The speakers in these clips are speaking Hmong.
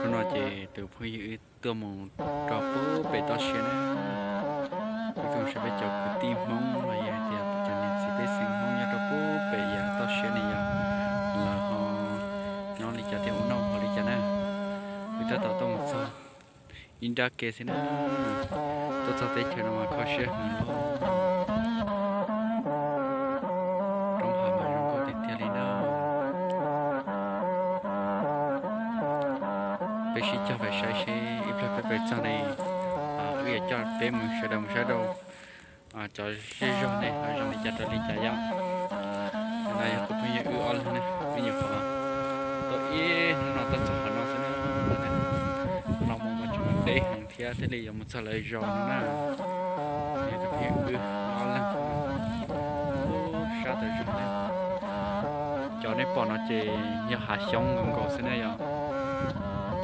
Hnub no ces tus phooj ywg wb tuaj mus rau pem toj siab na. Wb tuaj saib peb cov kwv tij Hmoob los yog tias cov niam txiv pej xeem Hmoob nyob rau pem yav toj siab ne yom, lawv ho nyob li cas thiab ua noj haus li cas na. Wb tab tom tuaj mus txog ib nrab ke xwb na, tuaj txog teb chaws no mas kho siab heev. Roob hav mas zoo nkauj tiag tiag li na. Peb sib cog pais saib seb ib pliag peb pais txog ne, wb yuav coj peb mus sawv daws mus saib rau cov zej zog ne ho zoo li cas rau li cas yom. No yog tus phooj ywg wb ob leeg ne, wb nyuam qhuav tuaj ib hnub no tuaj txog qhov no xwb na. Qhov no mus mas tseem deb heev thiab thiaj li yuav mus txog lawv zos no na. Yog tus phooj ywg wb ob leeg, sab tawm zog ne. Cov nej pom no ces yog hav xyoob nkaus nkaus xwb na yom.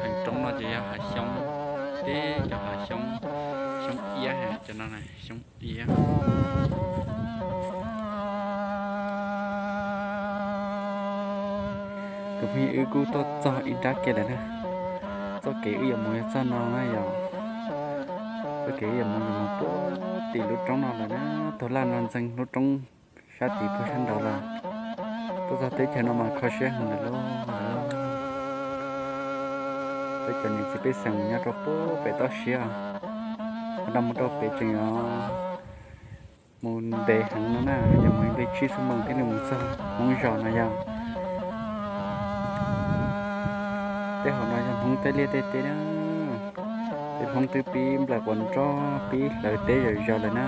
Theem roob no ces yog hav xyoob, teb cov hav xyoob, xyoob iab, cov no xyoob iab. Tus phooj ywg wb kuj tuaj txog ib nrab ke lawm na. Txoj kev wb yuav mus yog txoj no na yom. Txoj kev wb yuav mus yog mus puag tim lub roob no lawm na. Tus laj no ntxeeg lub roob sab tim puag sab nraud lawm. Tuaj txog teb chaws no mas kho siab heev lawm lauj. Peb cov niam txiv pej xeem nyob rau puag pem toj siab, qhov no mus rau pem tseem yuav mus ntev heev no na, yuav mus li tsib xuab moos thiaj li mus txog Hmoob zos no yog. Tej hauv no yog Hmoob tej liaj tej teb na. Tej Hmoob twb pib nplawm quas nroj pib hlawv teb zom zaws lawm na.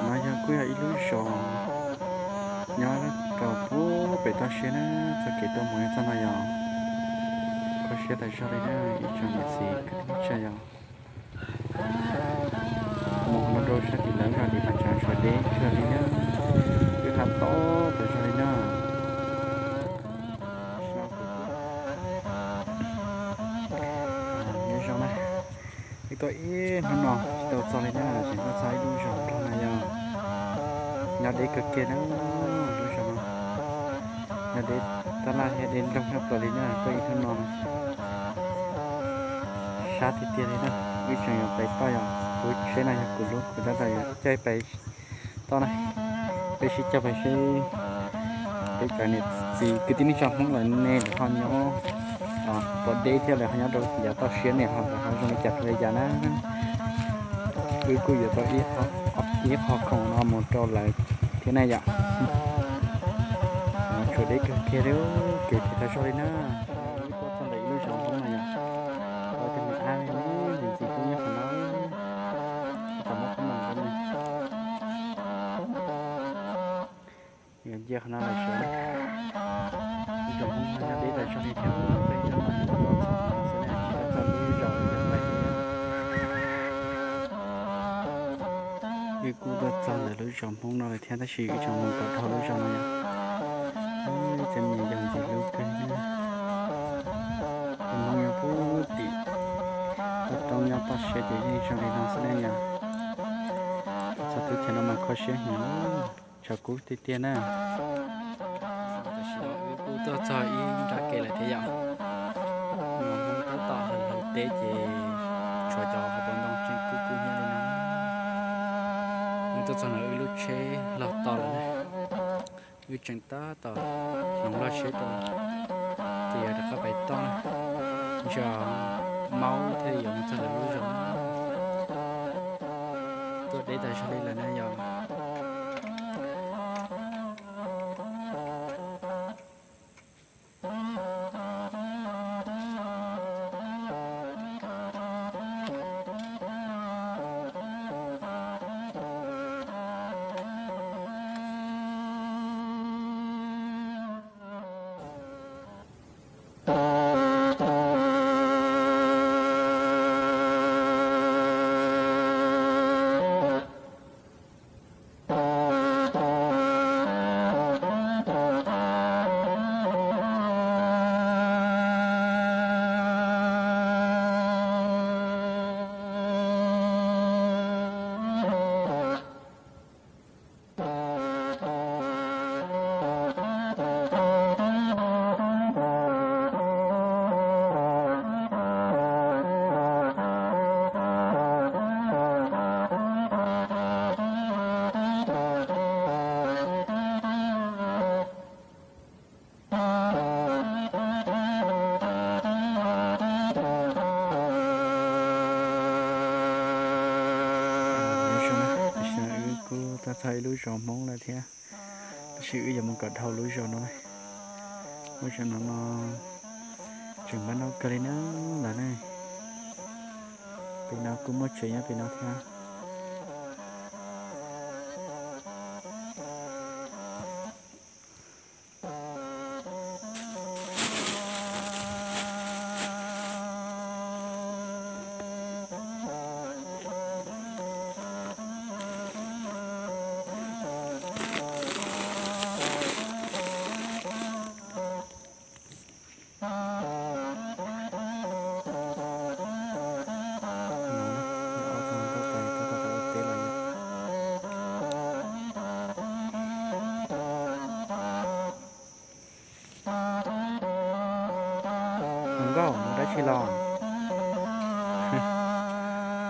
No yog kuj yog ib lub zos nyob rau puag pem toj siab na. Txoj kev tuaj mus yog txoj no yog kho siab tas zog li na ib tsoom niam txiv kwv tij neej tsa yom. Mus no rau sab tim lawv zos tim mas tseem tshuav deb kawg li na. Wb ha tob tas zog li na. Nyob zoo na, wb tuaj ib hnub no tsis tau txog li na, tseem tuaj txog ib lub zos nrog no yog nyob deb kawg kiag na. Lub zos no nyob deb tab laj thiab deb nplooj nyob plaws li na, tuaj ib hnub no sab tiag tiag li na. Wb tseem yuav pais toj yom, kuv tsheb no yog kuv lub, kuv tab tom yuav caij pais toj na. Peb sib caug pais seb peb cov niam txiv kwv tij neej tsa Hmoob lawv ne lawv ho nyob puas deb thiab lawv ho nyob rau yav toj siab ne ho lawv ho zoo li cas rau li cas na. Wb kuj yuav tau ib qho khoom no mus rau lawv thiab na yom. Tshuav deb kawg kiag li, kev phem tas zog li na. Wb tuaj txog ntawm ib lub zos Hmoob no yom, ua tej me ab ntxim ntxim hlub nyob qhov no. Tab tom muab khaub ncaws rau ne. Yuav ncia qhov no lawm sawv. Ib tsoom Hmoob nyob deb tas zog li thiab, peb nyob no tsis tau txog lub zos li yog pais. Wb kuj tuaj txog ntawm lub zos Hmoob no lawm thiab tab sis wb tseem mus kom dhau lub zos no yom. Cov me nyuam yaus ntxim hlub kawg. Tus Hmoob nyob puag tim toj roob nyob toj siab ces yeej zoo li no xwb ne yom. Txog teb chaws no mas kho siab heev, tshav kub tiag tiag na. Tam sim no wb kuj tuaj txog ib nrab ke lawm thiab yom. Mus tab tom hauv teb ces tshuav cov hauv paus ntoo tseem kub kub hnyiab li no. Wb tuaj txog no wb lub tsheb log toj lawm na. Wb tseem tab tom hloov loj tsheb rau ces yuav rov qab pais toj na. Ntshe maub thiaj li yuav mus txog lawv lub zos. Tuaj deb tas zog li lawm na yom. Txog ib lub zos Hmoob lawm thiab, tab sis wb yuav mus kom dhau lub zos no na. Lub zos no no tseem npaj noj kawg li na lawm ne. Pem no kuj muaj tsev nyob pem no thiab. Hluas nkauj, mus dab tsi los?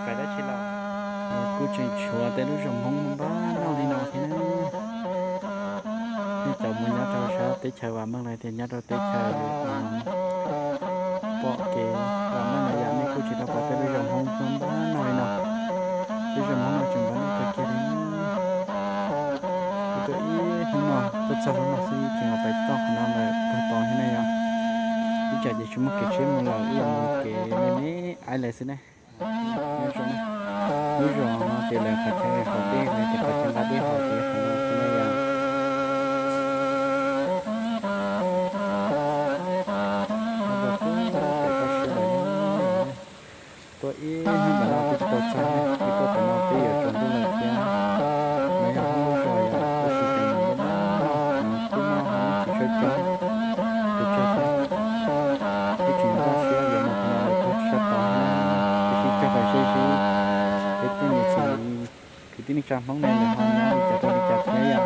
Pais dab tsi los? Kuj tseem tshuav tej lub zos Hmoob npaj noj li no thiab na. Nej cov mus nyob rau sab teb chaws vam meej los tias nyob rau teb chaws pom kev vam meej los yom, nej kuj tsis tau pom tej lub zos Hmoob npaj noj li no. Lub zos Hmoob no tseem npaj noj kawg kiag li. Kuv tuaj ib hnub no, tuaj txog hnub no xwb tseem pais toj qhov no lawm puag tod thiab ne yom. Ib tsam ces tsis muaj kev tsheb mus lawm, ib yam mus kev me me aib lawm xwb ne. Lub zos no ces lawv qhov chaw haus dej, lawv ces qhov chaw nqa dej haus ces qhov no xwb ne yom. Tuaj ib hnub ntawm no twb tsis tau txog ne, twb tuaj tom no twb yuav tsaus ntuj lawm thiab. No yog hoob lub zos yom, tab sis cov neeg npaj noj no twb noj ho yeej tsis tshua coob, tus tsawg tag. Twb tsis npaj siab yuav mus qhov no lawm puag sab tod thiab, tab sis cog pais seb seb peb tej niam txiv kwv tij neej tsa Hmoob ne lawv ho nyob li cas rau li cas thiab yom.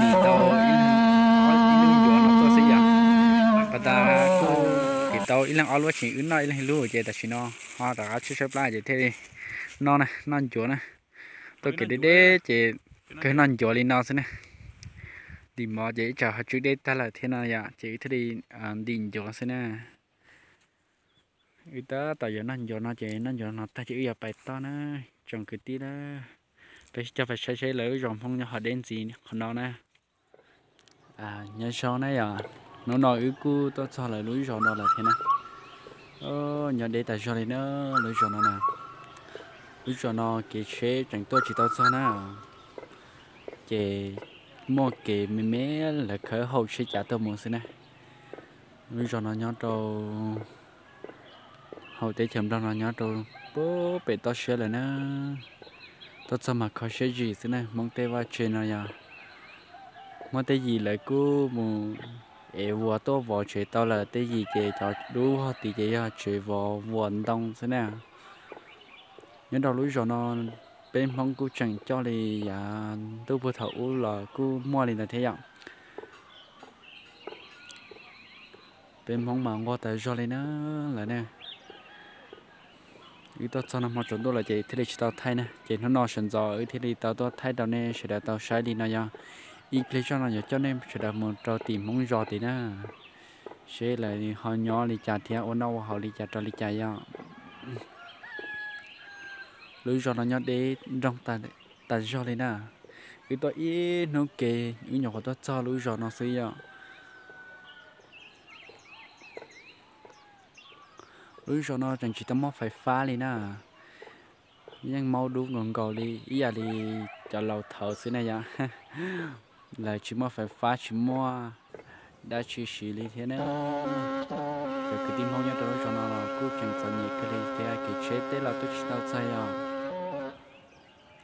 Dim tau ib leeg ob lub ncuav no tuaj xwb yom. Pas tas kuj dim tau ib leeg ob lub, tseem wb noj ib leeg lub ces tam sim no ho rov qab tshaib tshaib plab ces thiaj li noj na, noj ncuav na. Tuaj kev deb deb ces kawg noj ncuav li no xwb na. Ntim mov ces ib tsam ho tsw dej tag lawm thiab no yom, ces wb thiaj li ntim ncuav xwb na. Wb tab tom yuav noj ncuav no ces noj ncuav no tag ces wb yuav pais toj na, tsoom kwv tij na. Peb coj pais saib seb lawv lub zos Hmoob nyob ho deb ntxiv qhov no na. Nyob zoo na yom, hnub no wb kuj tuaj txog lawv lub zos no lawm thiab na. Nyob deb tas zog li na, lub zos no na. Lub zos no kev tsheb tseem tuaj tsis tau txog na. Ces muaj kev me me lawv khawb hauv tsheb cav tuaj mus xwb na. Lub zos no nyob rau hauv teb chaws Nplog no nyob rau pem toj siab lawm na. Tuaj txog mas kho siab zim xwb na, Hmoob tej vaj tse no yog muaj tej yim lawv kuj mus ev vuas tuaj vov tsev tau lawm, tej yim ces cov dub hov tid ces yog tsev vov vuas ntoo xwb na. Nyob rau lub zos no peb Hmoob kuj tseem coj li yav ntuj puag thaum ub los kuj muaj li ntawd thiab yom. Peb Hmoob mas nquag tas zog li na lawm ne. Wb tuaj txog nag hmo tsaus ntuj lawm ces thiaj li tsis tau thaij na, ces hnub no sawv ntxov wb thiaj li tau tuaj thaij rau nej sawv daws tau saib li no yog ib pliag zoj no yuav coj nej sawv daws mus rau tim Hmoob zos tim na, seb lawv ho nyob li cas thiab ua noj ua haus li cas rau li cas yom. Lub zos no nyob deb nroog tas zog li na. Wb tuaj ib hnub ke wb nyuam qhuav tuaj txog lub zos no xwb yom. Lub zos no tseem tsis tau muaj fais fab li na, yeej maub dub nkaus nkaus li ib yam li cov laus thaud xwb na yom. Lawv tsis muaj fais fab tsis muaj dab tsi siv li thiab ne. Cov kwv tij Hmoob nyob rau lub zos no los kuj tseem txom nyem kawg li thiab, kev tsheb tej los tuaj tsis tau txog yom.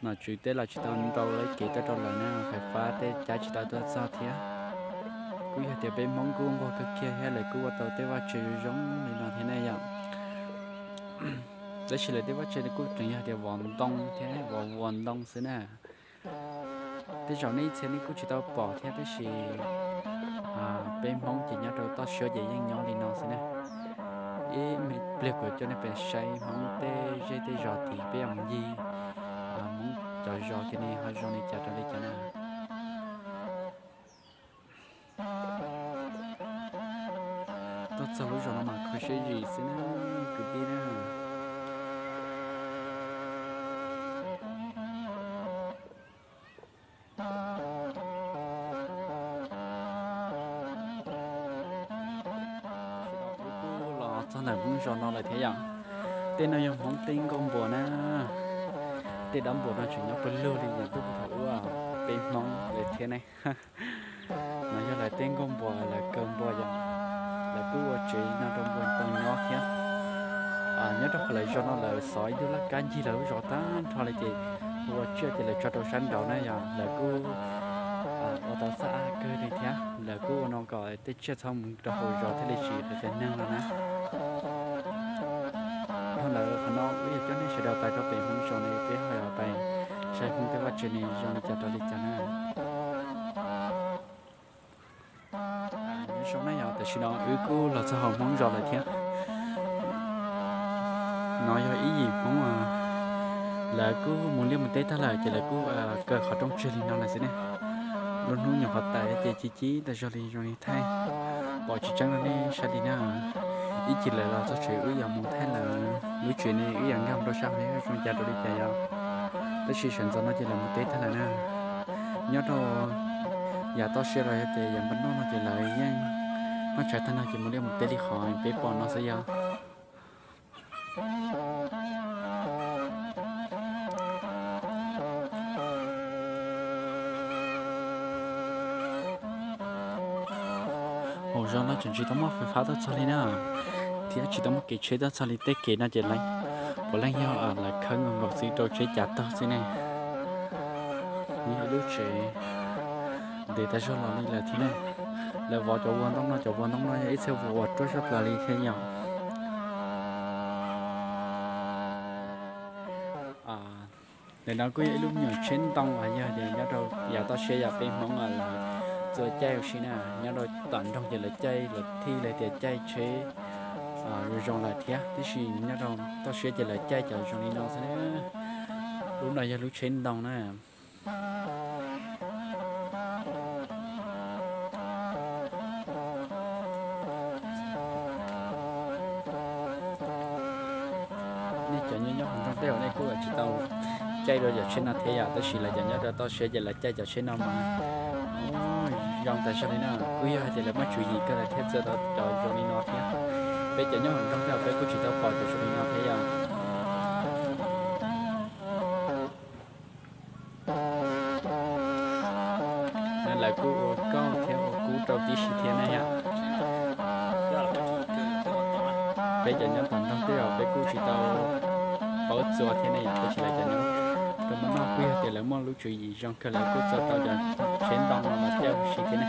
Nom tswv tej los tsis tau nrau kev tuaj rau lawv na, fais fab tej cab tsis tau tuaj txog thiab. Kuj yog tias peb Hmoob kuj nquag kawg kiag thiab, lawv kuj ua tau tej vaj tse zoo zoo li no thiab ne yom. Tab sis lawv tej vaj tse kuj tseem yog tias vov ntoo thiab vov vuas ntoo xwb na. Tej zaum nej ib txhia nej kuj tsis tau pom thiab, tab sis peb Hmoob ces nyob rau toj siab ces yeej nyob li no xwb na. Ib pliag kuv coj nej pem saib Hmoob tej zej tej zos tim peb mus ncig Hmoob cov zos kiag ne ho zoo li cas rau li cas na. Tuaj txog lub zos no mas kho siab zim xwb na kwv tij na. Kuj los txog ntawm Hmoob zos no lawm thiab yom. Tej no yog Hmoob teb nkauj npua na. Tej dab npua no tseem nyob pawg lug li yom, tuaj puag thaum ub peb Hmoob lawm thiab ne. No yog lawv teb nkauj npua, lawv kaw npua yom. Lawv kuj ua tsev no rau npua tau nyob thiab. Nyob rau qhov lawv zos no lawv xov ib tug laj kab ncig lawv lub zos tag nrho li ces ua tsiaj ces lawv tso rau sab nraud na yom. Lawv kuj ua tau xab ab kawg li thiab, lawv kuj ua no kom tej tsiaj txhob mus rau hauv zos thiaj li tsis qias neeg no na. Dhau ntawd qhov no wb yuav coj nej sawv daws pais rau pem Hmoob zos ne, peb ho yuav pais saib Hmoob tej vaj tse ne zoo li cas rau li cas na. Nyob zoo na yom, tam sim no wb kuj los txog hauv Hmoob zos lawm thiab. No yog ib yim Hmoob, lawv kuj mus liaj mus teb tag lawm ces lawv kuj kaw qhov rooj tseg li no lawm xwb ne. Lub hnub nyuam qhuav tawm ces ci ci tas zog li zoo li thaij, pom tsis tseeb rau nej saib li na. Ib chim lawv los txog tsev wb yuav mus thaij lawv lub tsev ne, wb yuav nkag mus rau sab hauv ne zoo li cas rau li cas yom. Tab sis sawv ntxov no ces lawv mus teb tag lawm na. Nyob rau yav toj siab los yog tias yav npaj noj no ces lawv yeej noj tshais tag no ces mus liaj mus teb li qhov peb pom no xwb yom. Hauv zos no tseem tsis tau muaj fais fab tuaj txog li na, thiab tsis tau muaj kev tsheb tuaj txog li, tej kev no ces puav leej yog lawv khawb nkaus nkaus xwb rau tsheb cav taug xwb ne. Nws yog ib lub tsev ntev tas zog los li lawm thiab ne. Lawv vov cov vuas ntoo no, cov vuas ntoo no yog ib txhia vuas uas ruaj zog plaws li thiab yom. Ntawm no kuj yog ib lub me nyuam tsheb ntoo uas yog tias nyob rau yav toj siab yom, peb Hmoob lawv txua caij ua si na, nyob rau tom nroog ces lawv caij, lawv thiaj li tias caij tsheb zoo zoo lawm thiab, tab sis nyob rau toj siab ces lawv caij cov zoo li no xwb na. Lub no yog lub tsheb ntoo na. Nej cov nyob nyob hauv nroog tej zaum nej kuj tsis tau caij dua cov tsheb no thiab yom, tab sis lawv cov nyob rau toj siab ces lawv caij cov tsheb no mas zoo tas zog li na. Kuj yog hais tias lawv muaj tswv yim kawg lawv thiaj txua tau cov zoo li no thiab. Peb cov nyob hauv nroog tej zaum peb kuj tsis tau pom cov zoo li no thiab yom. Lawv kuj ua kauj thiab ua kub rau tib si thiab na yom. Peb cov nyob tom nroog tej zaum peb kuj tsis tau paub txua thiab ne yom, tab sis lawv cov nyob rau hauv nroog kuj yog tias lawv muaj lub tswv yim zoo kawg lawv kuj txua tau cov tsheb ntoo no los caij ua si thiab ne.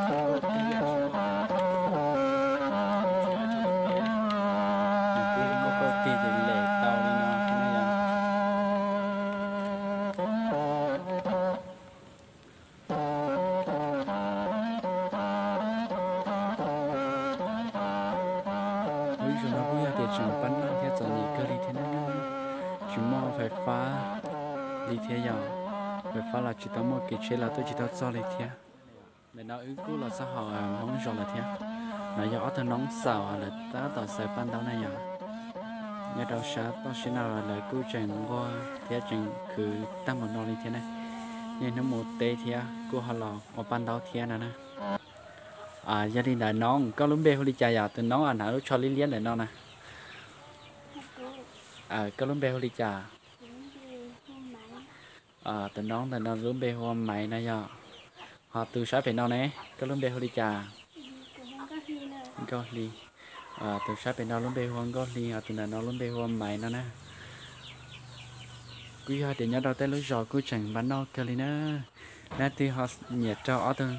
Nws kuj muaj kauj tig ces lem tau li no thiab ne yom. Tseem pab noj thiab txom nyem kawg li thiab na. Tsis muaj fais fab li thiab yom. Fais fab los tsis tau muaj, kev tsheb los tuaj tsis tau txog li thiab. Ntawm no wb kuj los txog hauv Hmoob zos lawm thiab. No yog ob tug noob xaus lawv tab tom xaws paj ntaub na yom. Nyob rau sab toj siab no lawv kuj tseem nquag thiab tseem khwv tag mus no li thiab na. Niaj hnub mus teb thiab kuj ho los ua paj ntaub thiab no na. Yog li ntawd noob, koj lub npe hu li cas yom? Tus noob hnav lub tsho liab liab ntawm no na. Koj lub npe hu li cas? Tus noob ntawm no lub npe hu ua Maiv no yog. Ho tus sab pem no ne, koj lub npe hu li cas? Nkauj Hli. Tus sab pem no lub npe hu ua Nkauj Hli, ho tus ntawm no lub npe hu ua Maiv no na. Kuj yog hais tias nyob rau tej lub zos kuj tseem npaj noj kawg li na. Leej twg ho nyiam rau ob tug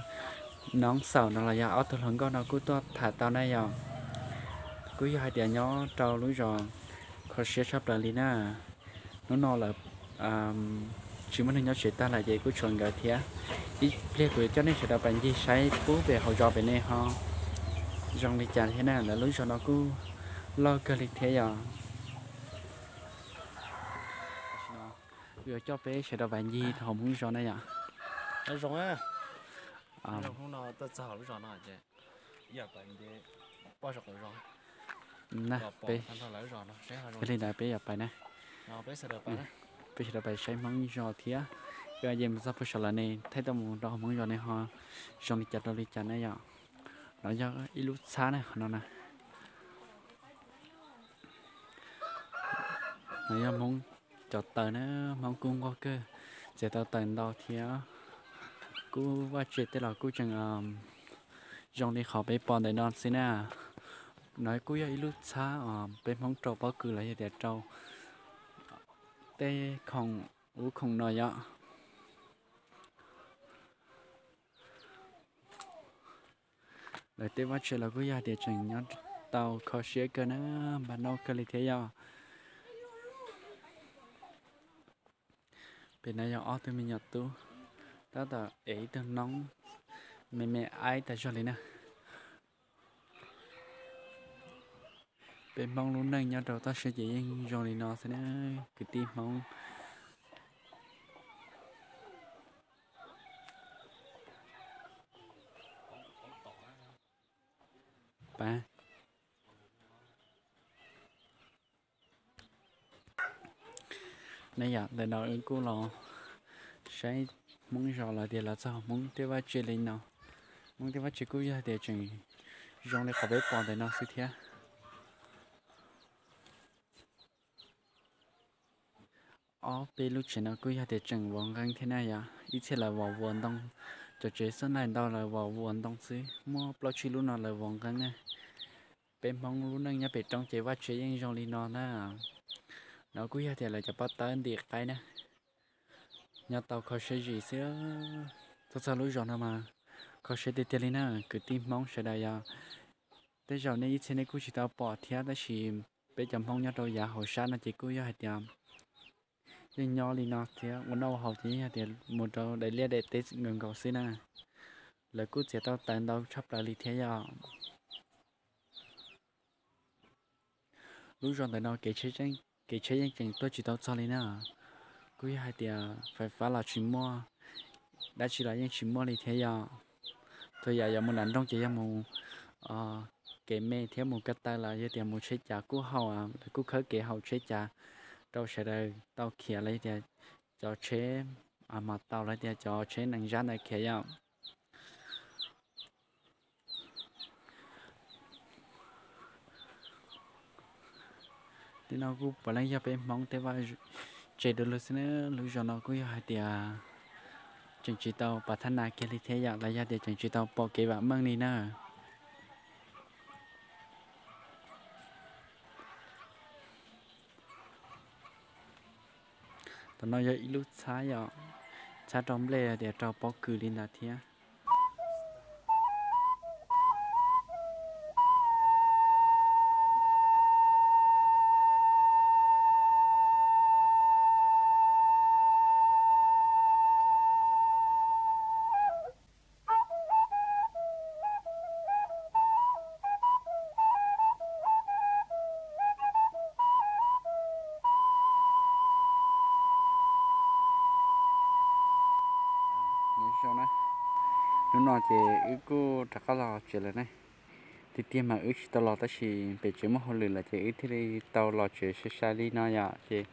noob xaus no los yog ob tug hluas nkauj no kuj tuaj tham tau na yom. Kuj yog hais tias nyob rau lub zos kho siab tshaj plaws li na. Hnub no lawv tsis muaj neeg nyob tsev tag lawm ces kuj tshuav nkawd thiab. Ib pliag kuv coj nej sawv daws pais ncig saib pub pem hauv zos pem ne ho zoo li cas thiab na. Lawv lub zos no kuj loj kawg li thiab yom. Kuv yuav coj peb sawv daws pais ncig hauv Hmoob zos na yom. Zoo, hnub no tuaj txog lub zos no ces yog li ntawd peb yuav pais na. Peb sawv daws pais saib Hmoob zos thiab. Koj yeej mus txog pem saum lawv ne, thaij tuaj mus rau hauv Hmoob zos ne ho zoo li cas rau li cas na yom. No yog ib lub txhab na no na. No yog Hmoob cov taws na, Hmoob kuj nquag kawg, txiav tau taws ntau thiab. Kuj vaj tse tej los kuj tseem zoo li qhov peb pom ntawm no xwb na. No kuj yog ib lub txhab os, peb Hmoob rau pob kws los yog tias rau tej khoom ub khoom no yom. Lawv tej vaj tse los kuj yog tias tseem nyob tau kho siab kawg na, npaj noj kawg li thiab yom. Pem no yog ob tug me nyuam tub tab tom ev ib tug noob me me aib tas zog li na. Peb Hmoob lub neej nyob rau toj siab ces yeej zoo li no xwb na, kwv tij Hmoob. Pab ne yom, ntawm no wb kuj los saib Hmoob zos los tias los txog Hmoob tej vaj tse li no. Hmoob tej vaj tse kuj yog tias tseem zoo li qhov peb pom ntawm no xwb thiab. Ob peb lub tsev no kuj yog tias tseem vov nqeeb thiab na yom, ib txhia lawv vov vuas ntoo, cov tsev xab nais ntau lawv vov vuas ntoo xwb, muaj plaub tsib lub no lawv vov nqeeb na. Peb Hmoob lub neej nyob pem roob ces vaj tse yeej zoo li no na. No kuj yog tias lawv cov pob tawb ntim qaib na, nyob tau kho siab zim xwb. Tuaj txog lub zos no mas kho siab tiag tiag li na kwv tij Hmoob sawv daws yom. Tej zaum nej ib txhia nej kuj tsis tau pom thiab tab sis peb cov Hmoob nyob rau yav hauv sab no ces kuj yog hais tias yeej nyob li no thiab ua noj ua haus ces yeej yog tias mus rau daim liaj daim teb nkaus nkaus xwb na. Lawv kuj txiav tau taws ntau tshaj plaws li thiab yom. Lub zos ntawm no kev tsheb yeej tseem tuaj tsis tau txog li na. Kuj yog hais tias fais fab los tsis muaj, dab tsi los yeej tsis muaj li thiab yom. Txhua yam yuav mus nram nroog ces yog mus kev me thiab mus ko taw los yog tias mus tsheb cav kuj haum, lawv kuj khawb kev haum tsheb cav rau sawv daws tau khiav los yog tias cov tsheb mas tau los tias cov tsheb nees zab ntawd khiav yom. Tej no kuj puav leej yog peb Hmoob tej vaj tse du lug xwb na. Lub zos no kuj yog hais tias tseem tsis tau pas thab nas kiag li thiab yom, los yog tias tseem tsis tau pom kev vam meej li na. Tam no yog ib lub txhab yom, txhab rau nplej tias rau pob kws li ntawd thiab. Hnub no ces wb kuj rov qab los tsev lawm ne. Tiag tiag mas wb tsis tau los tab sis pem tsev muaj hauj lwm lawm ces wb thiaj li tau los tsev sai sai li no yom. Ces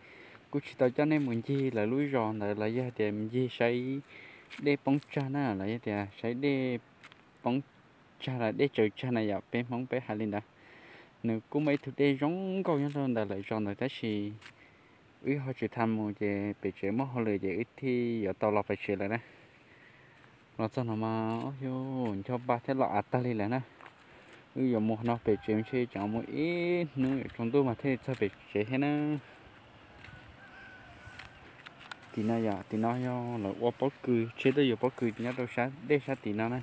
kuj tsis tau coj nej mus ncig lawv lub zos ntawd los yog tias mus ncig saib dej poob tsag na los yog tias saib dej poob tsag los dej tsaws tsag na yom, peb Hmoob peb hais li ntawd. Nws kuj muaj ib tug dej zoo nkauj nyob rau ntawm lawv zos ntawd tab sis wb ho tsis tau mus ces pem tsev muaj hauj lwm ces wb thiaj yuav tau los pem tsev lawm na. Los txog no mas, o, ncho pa thiab los av tag li lawm na. Wb yuav mus no pem tsev ntshe tseem mus ib hnub yuav tsaus ntuj mas thiaj li txog pem tsev thiab na. Tim no yom, tim no yog lawv ua pob kws, tsheb tuaj yuav pob kws nyob rau sab dej sab tim no na.